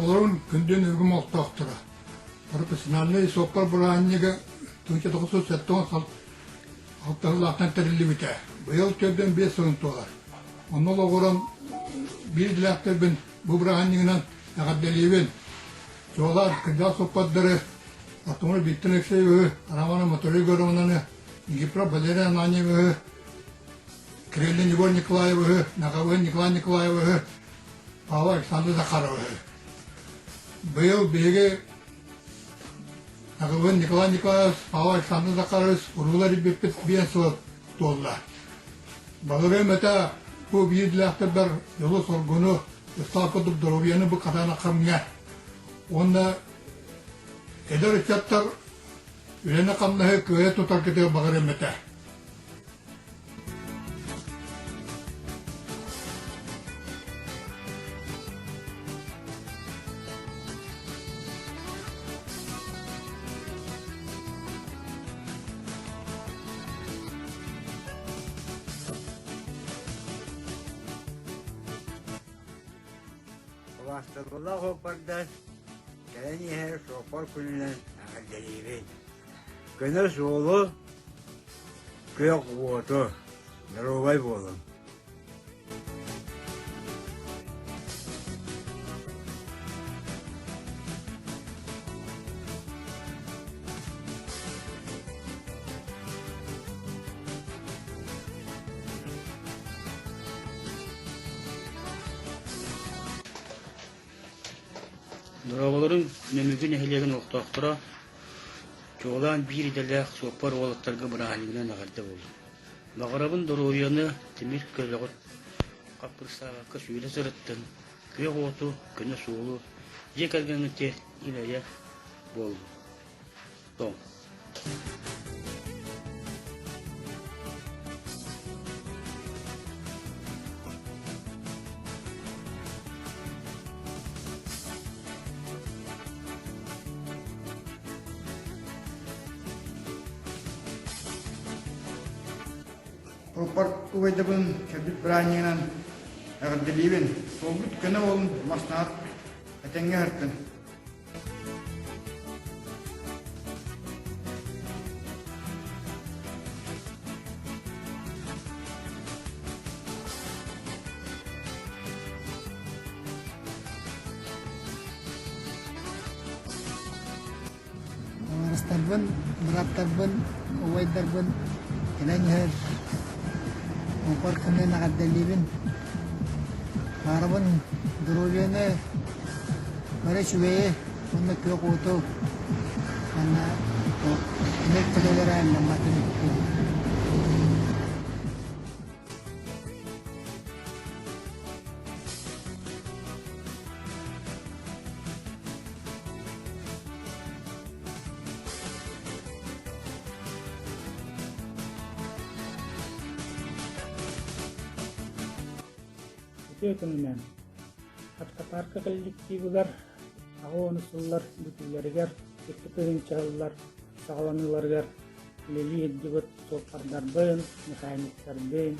Дорооболорун, күндү Ньургун олохтоохторо! Профессиональнай суоппар бырааһынньыга 1976 сыллаахтан тэриллибитэ. Быйыл 45 сылын туолар. Онно олоҕуран биир идэлээхтэрбин бу бырааһынньыгынан эҕэрдэлиибин. Чуолаан кырдьаҕас суоппардары Артамон Виктор Алексеевиһы, Роман Анатолий Егоровнаны, Никифоров Валерий Ананьевиһы, Кириллин Егор Николаевиһы, Наҕабыын Николай Николаевиһы, Павел Александр Захаровиһы. Быйыл биһиги Наҕабыын Николай Николаевич, Павел Александр Захарович уруулар илбиппит биэн сыл туолла. Балырыам этэ бу биир идэлээхтэрбэр дьолу-соргуну, ыстаал курдук доруобуйаны бу хатаана хамҥа уонна эдэр ыччаттар үлэни-хамнаһы кыайа тутаргытыгар баҕарыам этэ. Убаастабыллаах суоппардар, кэлэн иһэр суоппар күнүнэн эҕэрдэлиибин. Көнө суолу, күөх уоту, доруобай буолуҥ. Дорооболоруҥ, Нөмүгү нэһилиэгин олохтоохторо, чуолаан биир идэлээх суоппар уолаттарга бырааһынньыгынан эҕэрдэ буоллун. Баҕарабын доруобуйаны тимир көлөҕүт хаппырыстаабакка сүүрэ сырыттын, күөх уоту, көнө суолу, дьиэ кэргэҥҥит ил-эйэ буоллун. Том. Пропорт убайдабын кэлбит бырааһынньыгынан эҕэрдэлиибин. Суолбут көнө буолун, маснаат этэҥҥэ ыһыртын. Табаарыстарбын, бырааттарбын, убайдарбын кэлэн иһэр оҥхор күнүн эҕэрдэлиибин. Баарабын доруобуйаны, бары үчүгэйи уонна күөх уоту уонна тимир көлөлөрө аймамматын Үтүө күнүнэн! Автопарка коллективыгар аҕа сыллар бүтүүлэригэр 2 тыһыынча сыллар саҕаланыыларыгар үлэлии сылдьыбыт суоппардарбын, механиктарбын,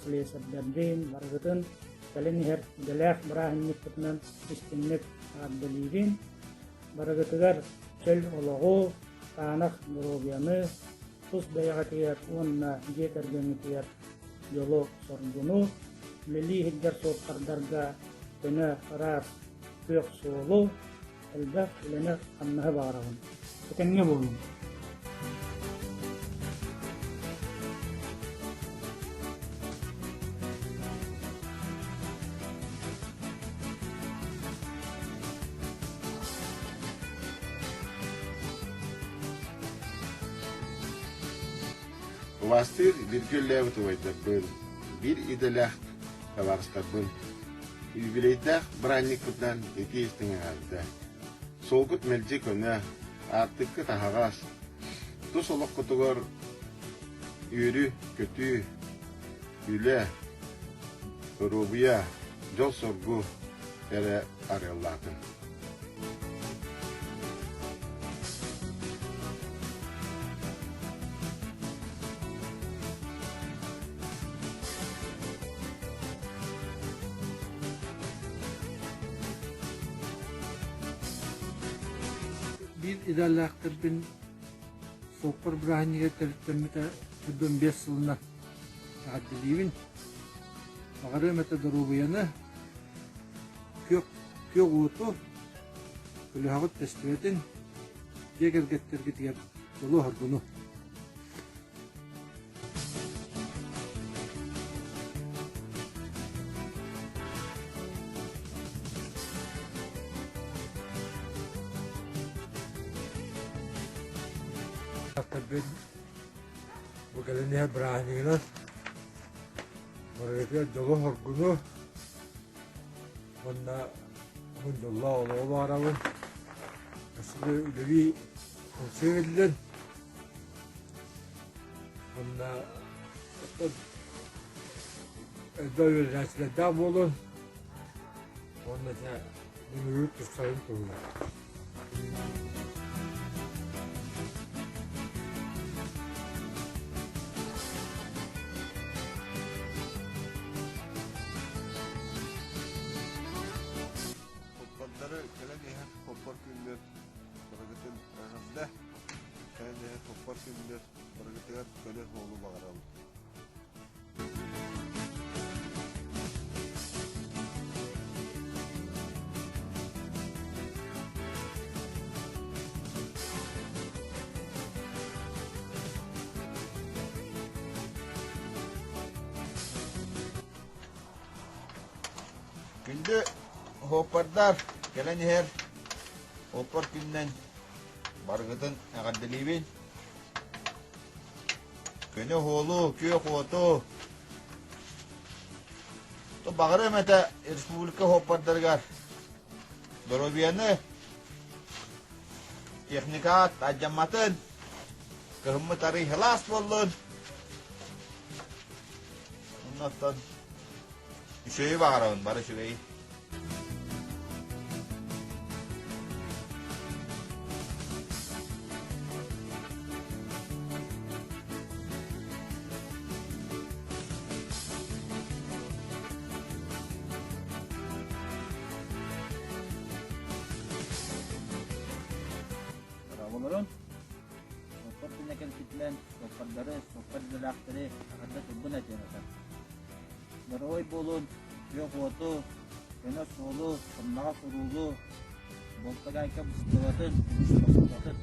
слесардарбын барыгытын кэлэн иһэр идэлээх бырааһынньыкпытынан истиҥник эҕэрдэлиибин. Барыгытыгар чөл олоҕу, таанах доруобуйаны, тус бэйэҕитигэр уонна дьиэ кэргэҥҥитигэр дьолу-соргуну, үлэлии сылдьар суоппардарга көнө, ыраас күөх суолу, элбэх үлэни-хамнаһы баҕарабын. Этэҥҥэ буолуҥ! Убаастыыр бииргэ үлэлээбит убайдарбын, биир идэлээх табаарыстарбын юбилейдаах бырааһынньыкпытынан итии-истиҥ эҕэрдэ! Суолгут мэлдьи көнө, аартыккыт аһаҕас, тус олоххутугар үөрүү-көтүү, үлэ, доруобуйа, дьол-соргу эрэ арыаллаатын. Биир идэлээхтэрбин суоппар бырааһынньыга төрүттэммитэ 45 сылынан эҕэрдэлиибин. Баҕарыам этэ доруобуйаны, күөх, күөх уоту, көлөһөҕүт тэстибэтин, дьиэ кэргэттэргитигэр дьолу-соргуну. Бу кэлэн иһэр бырааһынньыгынан барыгытыгар дьолу-соргуну уонна уһун дьоллоох олоҕу баҕарабын. Өссө үлэлии ылсыы биллин. Уонна элбэх үөрэнээччилэрдээх буолун уонна дьэ нөҥүрүүр тупсарын туһугар. Хоппордары кэлэн иһэр хоппор күннэр барыгытын эҕэрдэ кэлэн иһэр хоппор күннэр барыгытыгар көнө суолу баҕарабын. Күндү суоппардар кэлэн иһэр суоппар күнүнэн барыгытын эҕэрдэлиибин. Көнө уһуолу, күөх уоту баҕарыам этэ республика суоппардарыгар доруобуйаны, техникаат алдьамматын, кыһыммыт арый сылаас буоллун. Оннуттан үчүгэйи баҕарабын, бары үчүгэйи. Дорооболорун! Суоппар күнэ кэлбитинэн суоппардары, суоппар идэлээхтэри эҕэрдэ тылбын этиэм этэ. Доруобай буолун, күөх уоту, көнө суолу, сымнаҕас уруулу, буолта-гайка быстыбатын, көмүс тохтубатын.